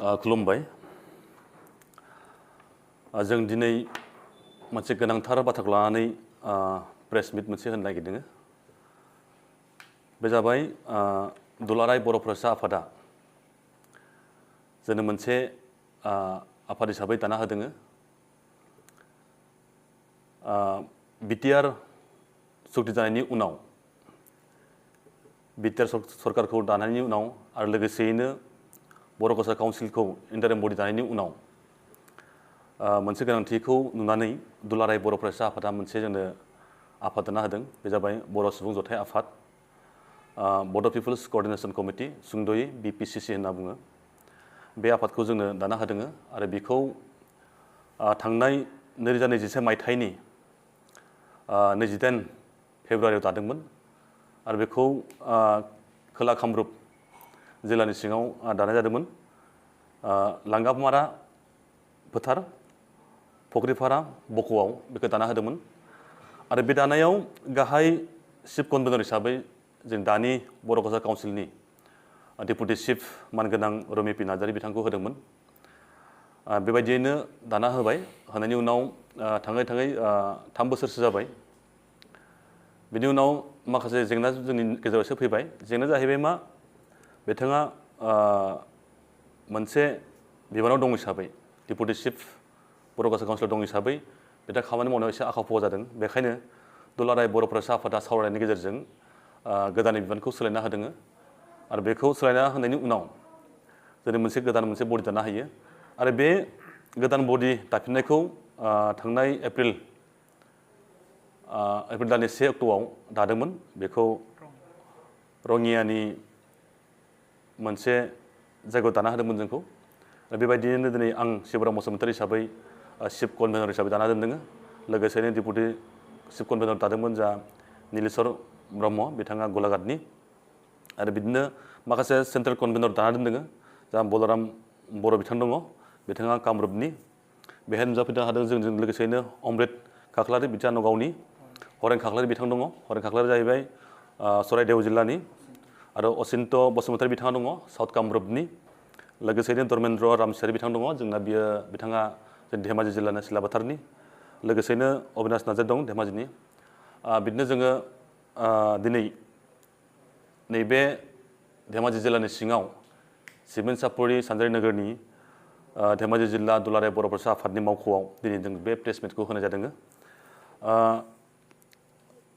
खुलुमबाय जों दिनै मोनसे गोनांथार बाथ्राखौ लानानै प्रेस मिट मोनसे होनो नागिरदों बे जाबाय दुलाराय बर' फरायसा आफादा जोंनो मोनसे आफाद हिसाबै दाना होदों बिटिआर सुक्ति जानायनि उनाव बिटिआर सरकारखौ दानायनि उनाव आरो लोगोसेयैनो बर' फरायसा काउन्सिलखौ इन्टारिम बडि दानायनि उनाव मोनसे गोनांथिखौ नुनानै दुलाराय बर' फरायसा आफादा मोनसे जोंनो आफाद दाना होदों बे जाबाय बर' सुबुं जथाय आफाद बड' पिपल्स अर्डिनेशन कमिटि सुंद'यै BPCC होनना बुङो बे आफादखौ जोंनो दाना होदों आरो बेखौ थांनाय 2021 मायथाइनि 28 फेब्रुवारियाव दादोंमोन आरो बेखौ खोला कामरुप जिल्लानि सिङाव दानाय जादोंमोन लांगामारा फोथार फख्रिपारा बक'आव बेखौ दाना होदोंमोन आरो बे दानायाव गाहाय चिफ कनभेनर हिसाबै जों दानि बर' फरायसा काउन्सिलनि डेपुटि चिफ मानगोनां रमि पि नार्जारी बिथांखौ होदोंमोन बेबायदियैनो दाना होबाय होनायनि उनाव थाङै थाङै 3 बोसोरसो जाबाय बिनि उनाव माखासे जेंना जोंनि गेजेरावसो फैबाय जेंना जाहैबाय मा बिथाङा मोनसे बिबानाव दं हिसाबै डेपुटि चिफ बर' फरायसा काउन्सिलाव दं हिसाबै बिथाङा खामानि मावनायाव एसे आखा फाखा जादों बेखायनो दुलाराय बर' फरायसा आफादा सावरायनायनि गेजेरजों गोदान बिबानखौ सोलायना होदों आरो बेखौ सोलायना होनायनि उनाव जों मोनसे बडि दाना होयो आरो बे गोदान बडि दाफिननायखौ थांनाय एप्रिल दाननि 1 अक्ट'आव दादोंमोन बेखौ रङियानि मोनसे जायगायाव दाना होदोंमोन जोंखौ बेबायदियैनो दिनै आं शिबराम बसुमतारी हिसाबै चिफ कनभेनर हिसाबै दाना दोनदों लोगोसेनो डेपुटि चिफ कनभेनर दादोंमोन जा नीलेश्वर ब्रह्म बिथाङा गलाघाटनि आरो बिदिनो माखासे सेन्ट्रेल कनभेनर दाना दोनदों जा बलराम बर' बिथां दङ बिथाङा कामरुपनि बेहाय नुजाफैनो हादों जोंजों लोगोसेनो अमृत खाख्लारि बिथाङा नगावनि हरेन खाख्लारि बिथां दङ हरेन खाख्लारि जाहैबाय चराइदेव जिल्लानि आरो असिन्त बसुमतारी बिथाङा दङ साउथ कामरुपनि लोगोसेनो धर्मेन्द्र रामसियारि बिथां दङ जोंना बिथाङा धेमाजि जिल्लानि सिलाबाथारनि लोगोसेनो अबिनाश नार्जारी दं धेमाजिनि बिदिनो जोङो दिनै नैबे धेमाजि जिल्लानि सिङाव सिमेन्ट सापरि सानजारि नोगोरनि धेमाजि जिल्ला दुलाराय बर' फरायसा आफादनि मावख'आव दिनै जों बे प्रेस मिटखौ होनाय जादों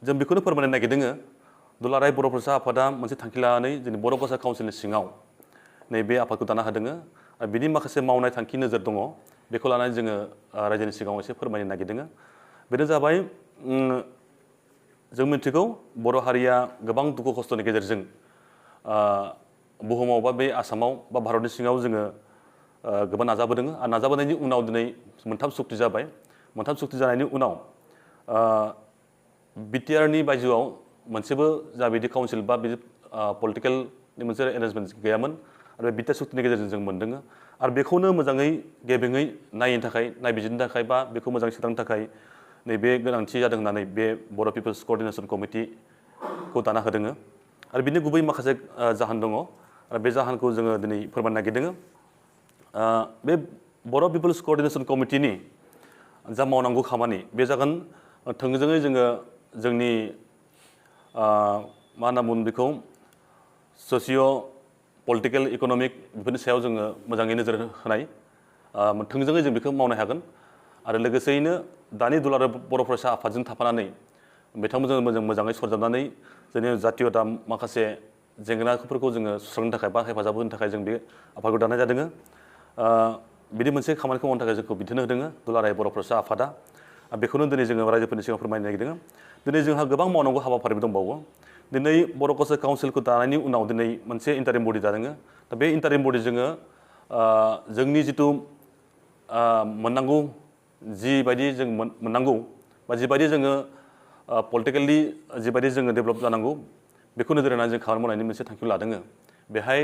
जों बेखौनो फोरमायनो नागिरदों दुलाराय बर' फरायसा आफादा मोनसे थांखि लानानै जोंनि बर' फरायसा काउन्सिलनि सिङाव नैबे आफादखौ दाना होदों आरो बिनि माखासे मावनाय थांखि नोजोर दङ बेखौ लानानै जोङो रायजोनि सिगाङाव एसे फोरमायनो नागिरदों बेनो जाबाय जों मिथिगौ बर' हारिया गोबां दुखु खस्थ'नि गेजेरजों बुहुमाव बा बे आसामाव बा भारतनि सिङाव जोङो गोबां नाजाबोदों आरो नाजाबोनायनि उनाव दिनै 3 सुक्ति जाबाय 3 सुक्ति जानायनि उनाव बिटिआरनि बायजोआव मोनसेबो जा बिदि काउन्सिल बा बिदि पलिटिकेलनि मोनसे एरेन्जमेन्ट गैयामोन आरो बे बिटिआर सुक्तिनि गेजेरजों जों मोन्दों आरो बेखौनो मोजाङै गेबेङै नायनो थाखाय नायबिजिरनो थाखाय बा बेखौ मोजाङै सोदांनो थाखाय नैबे गोनांथि जादों होननानै बे बर' पिपल्स अर्डिनेशन कमिटिखौ दाना होदों आरो बिनि गुबै माखासे जाहोन दङ आरो बे जाहोनखौ जोङो दिनै फोरमायनो नागिरदों बे बर' पिपल्स अर्डिनेशन कमिटिनि जा मावनांगौ खामानि बे जागोन थोंजोङै जोङो जोंनि मा होनना बुङो बेखौ ससिय' पलिटिकेल इक'नमिक बेफोरनि सायाव जोङो मोजाङै नोजोर होनाय थोंजोङै जों बेखौ मावनो हागोन आरो लोगोसेयैनो दानि दुलाराय बर' फरायसा आफादजों थाफानानै बिथांमोनजों मोजाङै सरजाबनानै जोंनि जातीयता माखासे जेंनाफोरखौ जोङो सुस्रांनो थाखाय बा हेफाजाब होनो थाखाय जों बे आफादखौ दानाय जादों बिदि मोनसे खामानिखौ मावनो थाखाय जोंखौ बिथोन होदों दुलाराय बर' फरायसा आफादा बेखौनो दिनै जोङो रायजोफोरनि सिगाङाव फोरमायनो नागिरदों दिनै जोंहा गोबां मावनांगौ हाबाफारिबो दंबावो दिनै बर' फरायसा काउन्सिलखौ दानायनि उनाव दिनै मोनसे इन्टारिम बडि दादों दा बे इन्टारिम बडि जोङो जोंनि जिथु मोननांगौ जिबायदि जों मोननांगौ बा जिबायदि जोङो पलिटिकेलि जिबायदि जोङो डेभेलप जानांगौ बेखौ नोजोर होनानै जों खामानि मावनायनि मोनसे थांखिखौ लादों बेहाय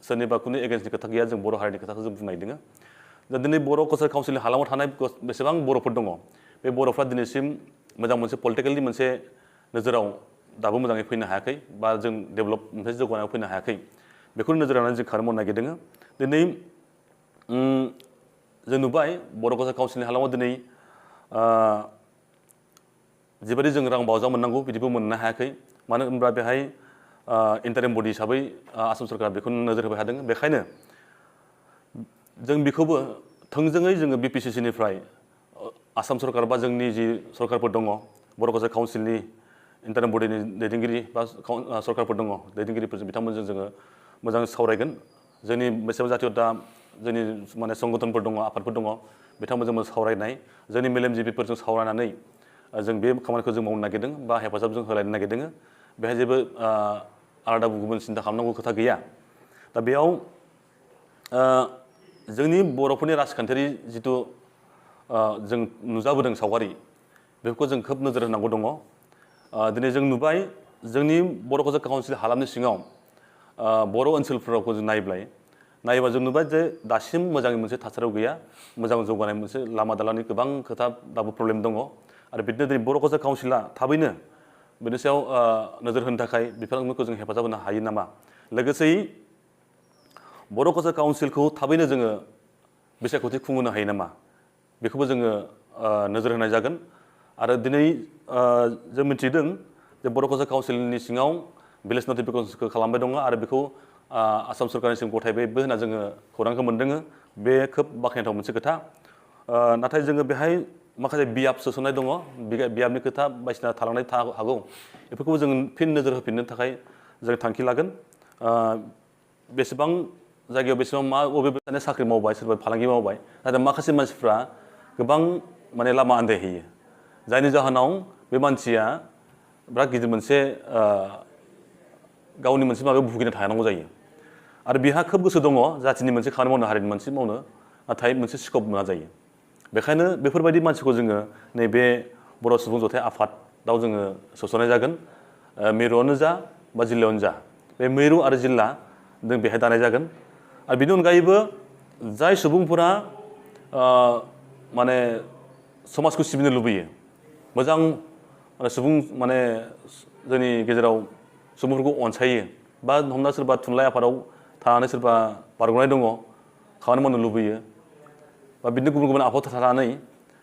सोरनिबा खुनु एगेन्स्टनि खोथा गैया जों बर' हारिनि खोथाखौ जों बुंनो नागिरदों दा दिनै बर' फरायसा काउन्सिलनि हालामाव थानाय बेसेबां बर'फोर दङ बे बर'फ्रा दिनैसिम मोजां मोनसे पलिटिकेलनि मोनसे नोजोराव दाबो मोजाङै फैनो हायाखै बा जों डेभेलप मोनसे जौगानायाव फैनो हायाखै बेखौनो नोजोर होनानै जों खामानि मावनो नागिरदों दिनै जों नुबाय बर' कसार काउन्सिलनि हालामाव दिनै जिबायदि जों रां बावजा मोननांगौ बिदिबो मोननो हायाखै मानो होनब्ला बेहाय इन्टारिम बडि हिसाबै आसाम सरकारा बेखौ नोजोर होबाय थादों बेखायनो जों बेखौबो थोंजोङै जोङो BPCC निफ्राय आसाम सरकार बा जोंनि जि सरकारफोर दङ बर' कसार काउन्सिलनि इन्टारिम बडिनि दैदेनगिरि बा सरकारफोर दङ दैदेनगिरिफोरजों बिथांमोनजों जोङो मोजां सावरायगोन जोंनि बेसेबां जाथियता जोंनि माने संगठनफोर दङ आफादफोर दङ बिथांमोनजों सावरायनाय जोंनि मेलेमजिबिफोरजों सावरायनानै जों बे खामानिखौ जों मावनो नागिरदों बा हेफाजाब जों होलायनो नागिरदों बेहाय जेबो आलादा गुबुन सिन्ता खालामनांगौ खोथा गैया दा बेयाव जोंनि बर'फोरनि राजखान्थियारि जिथु जों नुजाबोदों सावगारि बेफोरखौ जों खोब नोजोर होनांगौ दङ दिनै जों नुबाय जोंनि बर' कसार काउन्सिल हालामनि सिङाव बर' ओनसोलफोराव जों नायोबा जों नुबाय जे दासिम मोजाङै मोनसे थासारियाव गैया मोजां जौगानाय मोनसे लामा दालांनि गोबां खोथा दाबो प्रब्लेम दङ आरो बिदिनो दिनै बर' कसार काउन्सिला थाबैनो बेनि सायाव नोजोर होनो थाखाय बिफानफोरखौ जों हेफाजाब होनो हायो नामा लोगोसेयै बर' कसार काउन्सिलखौ थाबैनो जोङो बिसायख'थि खुंहोनो हायो नामा बेखौबो जोङो नोजोर होनाय जागोन आरो दिनै जों मिथिदों जे बर' कसार काउन्सिलनि सिङाव भिलेज नटिफिकेसनखौ खालामबाय दङ आरो बेखौ आसाम सरकारनिसिम गथायबायबो होनना जोङो खौरांखौ मोनदों बे खोब बाख्नायथाव मोनसे खोथा नाथाय जोङो बेहाय माखासे बियाब सोसननाय दङ बियाबनि खोथा बायदिसिना थालांनाय हागौ बेफोरखौबो जों फिन नोजोर होफिननो थाखाय जों थांखि लागोन बेसेबां जायगायाव बेसेबां बबे साख्रि मावबाय सोरबा फालांगि मावबाय नाथाय माखासे मानसिफ्रा गोबां माने लामा आन्दायहैयो जायनि जाहोनाव बे मानसिया बिराद गिदिर मोनसे गावनि मोनसे माबायाव भुगिना थानांगौ जायो आरो बिहा खोब गोसो दङ जाथिनि मोनसे खामानि मावनो हारिनि मोनसे मावनो नाथाय मोनसे स्कप मोना जायो बेखायनो बेफोरबायदि मानसिखौ जोङो नैबे बर' सुबुं जथाय आफादाव जोङो सोसननाय जागोन मिरुआवनो जा बा जिल्लायावनो जा बे मिरु आरो जिल्ला जों बेहाय दानाय जागोन आरो बेनि अनगायैबो जाय सुबुंफोरा माने समाजखौ सिबिनो लुबैयो मोजां सुबुं माने जोंनि गेजेराव सुबुंफोरखौ अनसायो बा हमना सोरबा थुनलाइ आफादाव थानानै सोरबा बारग'नाय दङ खामानि मावनो लुबैयो बा बिदिनो गुबुन गुबुन आफादाव थानानै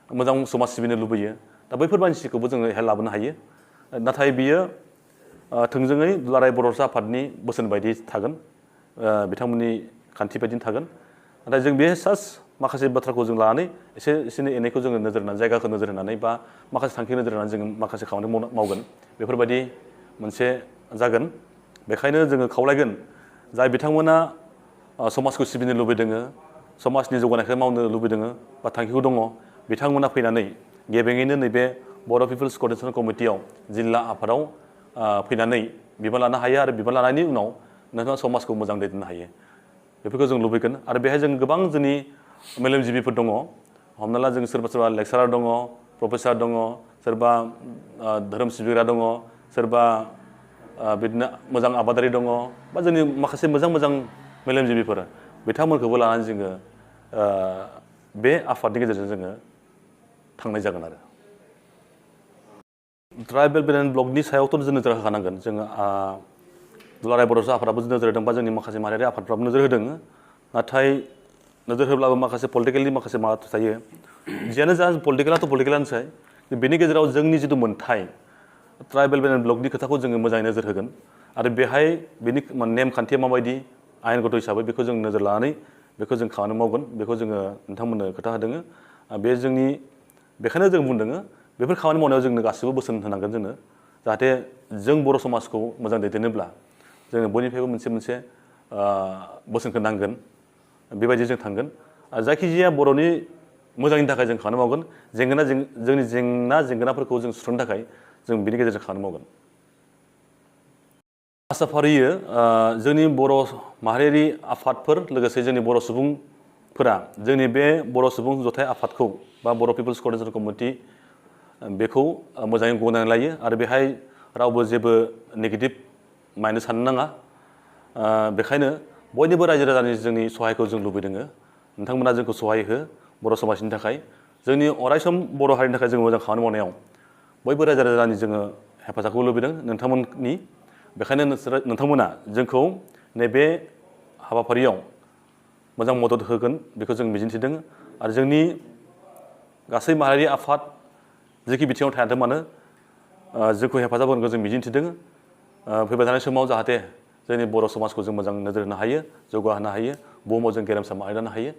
मोजां समाज सिबिनो लुबैयो दा बैफोर मानसिखौबो जोङो बेहाय लाबोनो हायो नाथाय बियो थोंजोङै दुलाराय बर'सा आफादनि बोसोन बायदि थागोन बिथांमोननि खान्थि बायदिनो थागोन नाथाय जों बे माखासे बाथ्राखौ जों लानानै एसे एनैखौ जोङो नोजोर होनानै जायगाखौ नोजोर होनानै बा माखासे थांखि नोजोर होनानै जों माखासे खामानि मावगोन बेफोरबायदि मोनसे जागोन बेखायनो जोङो खावलायगोन जाय बिथांमोना समाजखौ सिबिनो लुबैदों समाजनि जौगानायखौ मावनो लुबैदों बा थांखिखौ दङ बिथांमोना फैनानै गेबेङैनो नैबे बर' पिपल्स क'र्डिनेशन कमिटियाव जिल्ला आफादाव फैनानै बिबान लानो हायो आरो बिबान लानायनि उनाव नोंथाङा समाजखौ मोजां दैदेननो हायो बेफोरखौ जों लुबैगोन आरो बेहाय जों गोबां जोंनि मेलेमजिबिफोर दङ हमना ला जों सोरबा लेक्सारार दङ प्रफेसार दङ सोरबा धोरोम सिबिग्रा दङ सोरबा बिदिनो मोजां आबादारि दङ बा जोंनि माखासे मोजां मेलेमजिबिफोर बिथांमोनखौबो लानानै जोङो बे आफादनि गेजेरजों जोङो थांनाय जागोन आरो ट्राइबेल बेलेन्स ब्लकनि सायावथ' जों नोजोर होखानांगोन जोङो दुलाराय बर'सा आफादाबो नोजोर होदों बा जोंनि माखासे माहारियारि आफादफ्राबो नोजोर होदों नाथाय नोजोर होब्लाबो माखासे पलिटिकेलनि माखासे माबा थायो जियानो जा पलिटिकेलानोसै बेनि गेजेराव जोंनि जिथु मोन्थाय ट्राइबेल बेलेन्स ब्लकनि खोथाखौ जोङो मोजाङै नोजोर होगोन आरो बेहाय बेनि नेमखान्थिया माबायदि आयेनगत हिसाबै बेखौ जों नोजोर लानानै बेखौ जों खामानि मावगोन बेखौ जोङो नोंथांमोननो खोथा होदों बे जोंनि बेखायनो जों बुंदों बेफोर खामानि मावनायाव जोंनो गासिबो बोसोन होनांगोन जोंनो जाहाथे जों बर' समाजखौ मोजां दैदेननोब्ला जोङो बयनिफ्रायबो मोनसे बोसोनखौ नांगोन बेबायदि जों थांगोन आरो जायखिजाया बर'नि मोजांनि थाखाय जों खामानि मावगोन जोंनि जेंनाफोरखौ जों सुस्रांनो थाखाय जों बिनि गेजेरजों खामानि मावगोन आसा फारियो जोंनि बर' माहारियारि आफादफोर लोगोसे जोंनि बर' सुबुंफोरा जोंनि बे बर' सुबुं जथाय आफादखौ बा बर' पिपल्स क'र्डिनेशन कमिटि बेखौ मोजाङै गनायनानै लायो आरो बेहाय रावबो जेबो नेगेटिभ माइन्ड साननो नाङा बेखायनो बयनिबो रायजो राजानि जोंनि सहायखौ जों लुबैदों नोंथांमोना जोंखौ सहाय हो बर' समाजनि थाखाय जोंनि अरायसम बर' हारिनि थाखाय जों मोजां खामानि मावनायाव बयबो रायजो राजानि जोङो हेफाजाबखौ लुबैदों नोंथांमोननि बेखायनो नोंथांमोना जोंखौ नैबे हाबाफारियाव मोजां मदद होगोन बेखौ जों मिजिंथिदों आरो जोंनि गासै माहारि आफाद जेखि बिथिङाव थायाथों मानो जोंखौ हेफाजाब होगोनखौ जों मिजिंथिदों फैबाय थानाय समाव जाहाथे जोंनि बर' समाजखौ जों मोजां नोजोर होनो हायो जौगाहोनो हायो बुहुमाव जों गेरेमसा मावनो हायो